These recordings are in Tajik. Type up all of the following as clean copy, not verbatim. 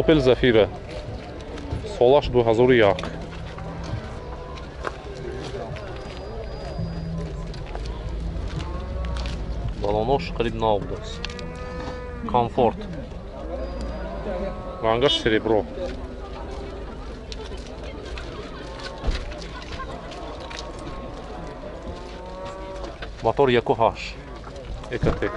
Opel Zafira солаш 2001. Балонош қариб нав будааст. Комфорт. Рангаш серебро. Мотор 1.8. Экотек.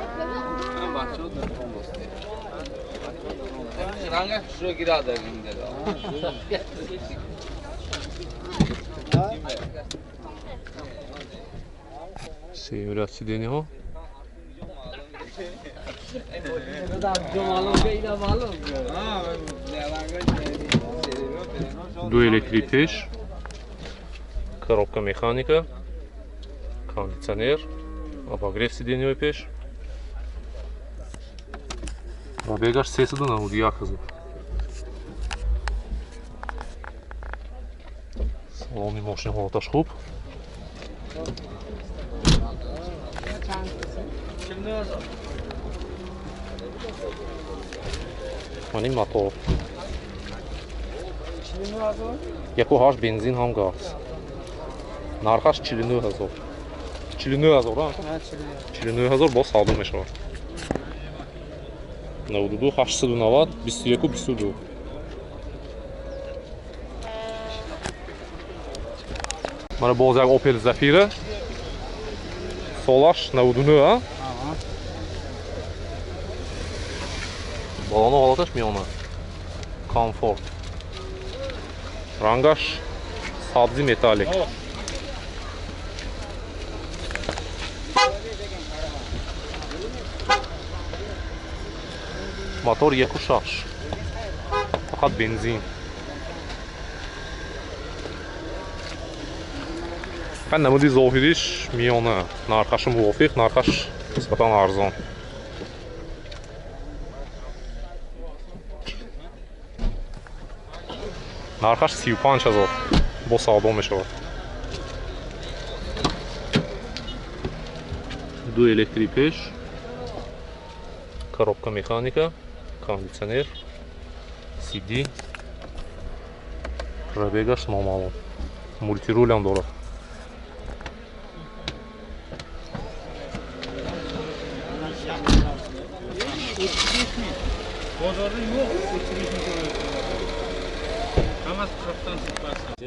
Сеюрят сиденьеҳо. Ду электрик пеш, коробка механика, кондитсионер, обогрев сиденьеҳои пеш. Пробегаш 391 ҳазор. Салони мошин ҳолаташ хуб. Мани мотор. 1.8 бензин ҳам газ. Нархаш 49 ҳазор. 49 ҳазор, 49 ҳазор боз савдо мешавад. 92 890 21 22. Мана боз як Opel Zafira. Солаш 99, а? Балоно ҳолаташ миёна. Комфорт. Рангаш сабзи металлик. Мотор 1.6. Фақат бензин. Ҳар намуди зоҳириш миёна. Нархаш мувофиқ, нархаш нисбатан арзон. Нархаш 35 ҳазор бо савдо мешавад. Ду электрик пеш, коробка механика, кондитсионер, CD, пробегаш номаълум. Мультирулям дорад.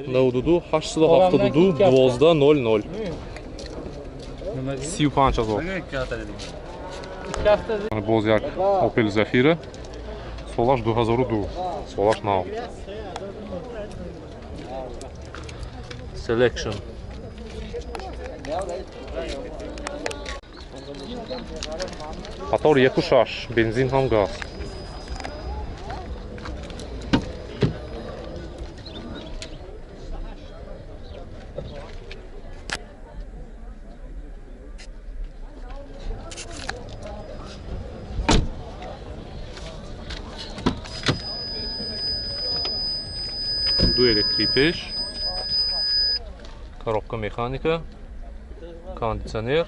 Навуду 872 12 00. 35 ҳазор. Боз як Opel Zafira. Солаш 2002. Солаш нав. Selection. Мотор 1.6, бензин ҳам газ. Ду электрик пеш, коробка механика, кондитсионер,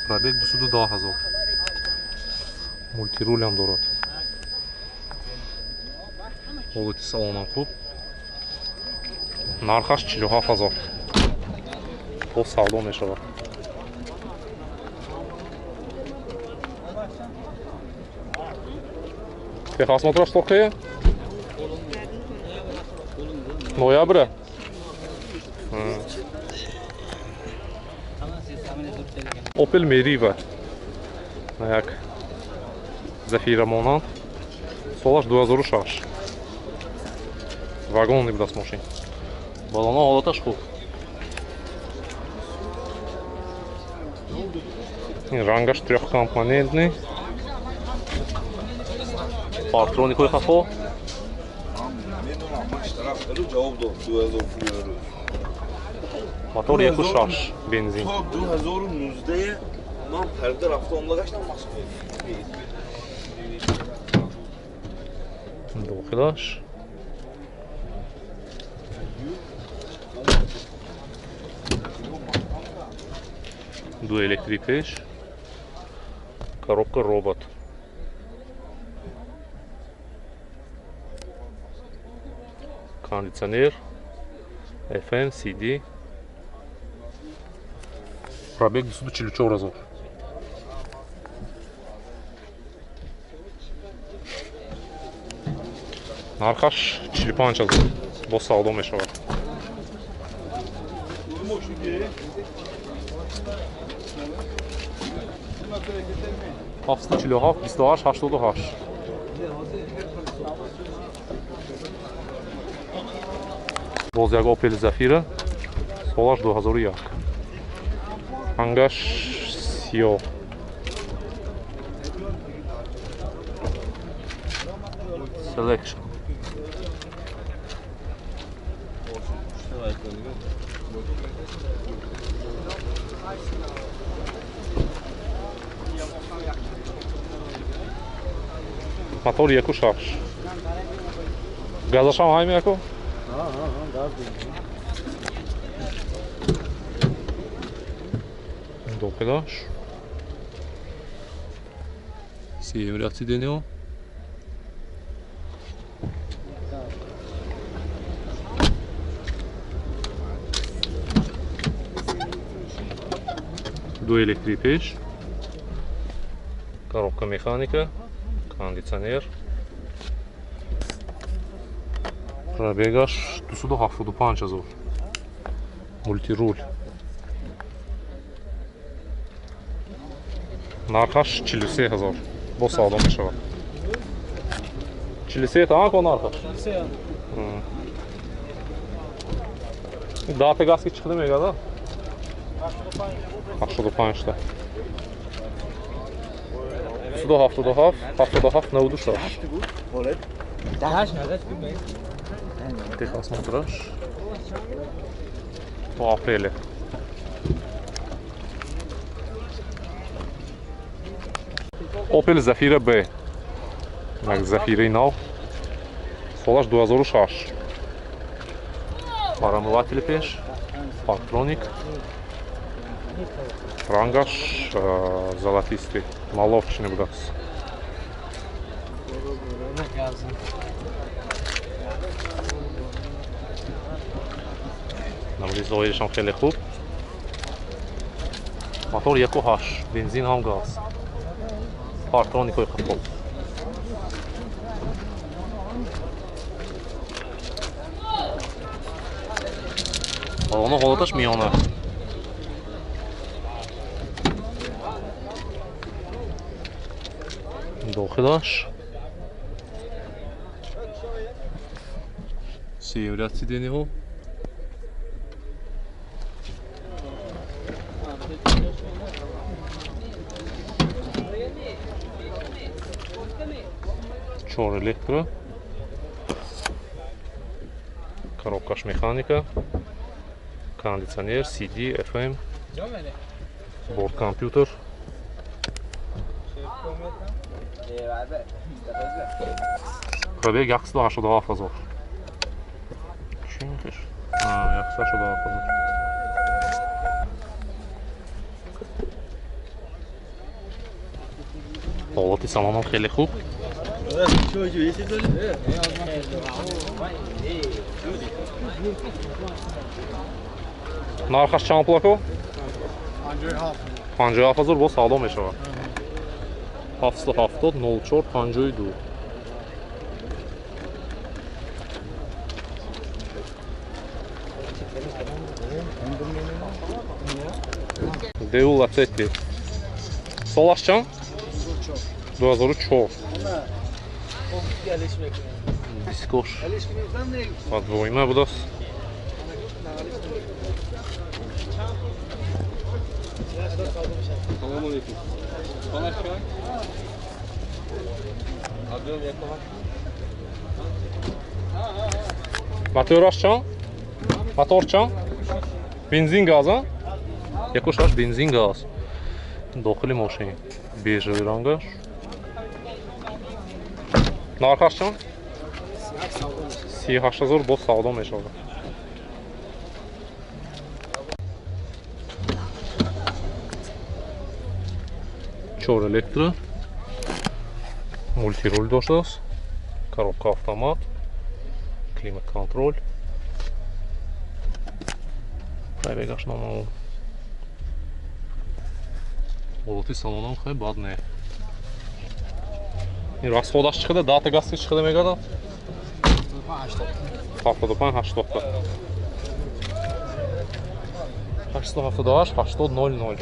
пробег 210 ҳазор. Мультирулям дорад. Ҳолати салонам хуб. Нархаш 47 ҳазор. Боз савдо мешавад. Техосмотраш тоқи? Ноября? Opel Meriva. Як Zafira монанд. Солаш 2006. Вагон будааст мошин. Балоно ҳолаташ хуб. Рангаш трехкомпонентный. Партроникои хафо. Мотор 1.6 бензин. 2019 ман парда рафта омада гаштам Москва. Дохилаш. Ду электрик пеш. Коробка робот. Кондиционер, FM, CD. Пробег 244 ҳазор. Нархаш 45 ҳазор. Бо савдо мешавад. Ҳафтсаду чилу ҳафт, бисту ҳашт, ҳаштоду ҳашт. Боз як Opel Zafira, солаш 2001. Рангаш сиёҳ. Selection. Мотор 1.6. Газашам ҳай меяко? Дохилаш. Сеюм сиденье. Ду электрипеш. Коробка механика. Кондиционер. Пробегаш 275 ҳазор. Мултирул. Нархаш 43 ҳазор. Бо савдо мешавад. 43 та ко нархаш? 43. Дата газ ки чиқида мегада? 85 та. 277, 77, 96. Техосмотраш. По апреле. Opel Zafira B. Як Зафираи нав. Солаш 2006. Парамыватели пеш. Парктроник. Рангаш золотистый. Молочный будас. Намуди зоҳирашам хеле хуб. Мотор 1.8, бензин ҳам газ. Парктроникҳои қафо. Балоно ҳолаташ миёна. Дохилаш. Сеюм сиденьеҳо. Чор электро. Коробкаш механика. Кондиционер, CD, FM. Борткомпютер. Пробег 187 ҳазор. Чӣ мекаш? 187 ҳазор. Ҳолати салонам хеле хуб. Нархаш чанд пул ако? 57 ҳазор бо савдо мешавад. 770 04 52. Деу Лацетти. Солаш чанд? 2004. Дискош. Подвойна будас. Мотораш чанд? Мотор чанд? Бензин газ, а? 1.6 бензин газ. Дохили мошин. Бежевый рангаш. Нархаш чанд? 38 ҳазор бо савдо мешавад. Чор электро. Мултирул доштааст. Коробка автомат. Климат-контроль. Пробегаш номаълум. Ҳолати салонам хеле бад не. Ин расходаш чӣ қадар? Дата газ чӣ қадар мегардад? 75 80. 878 80 00.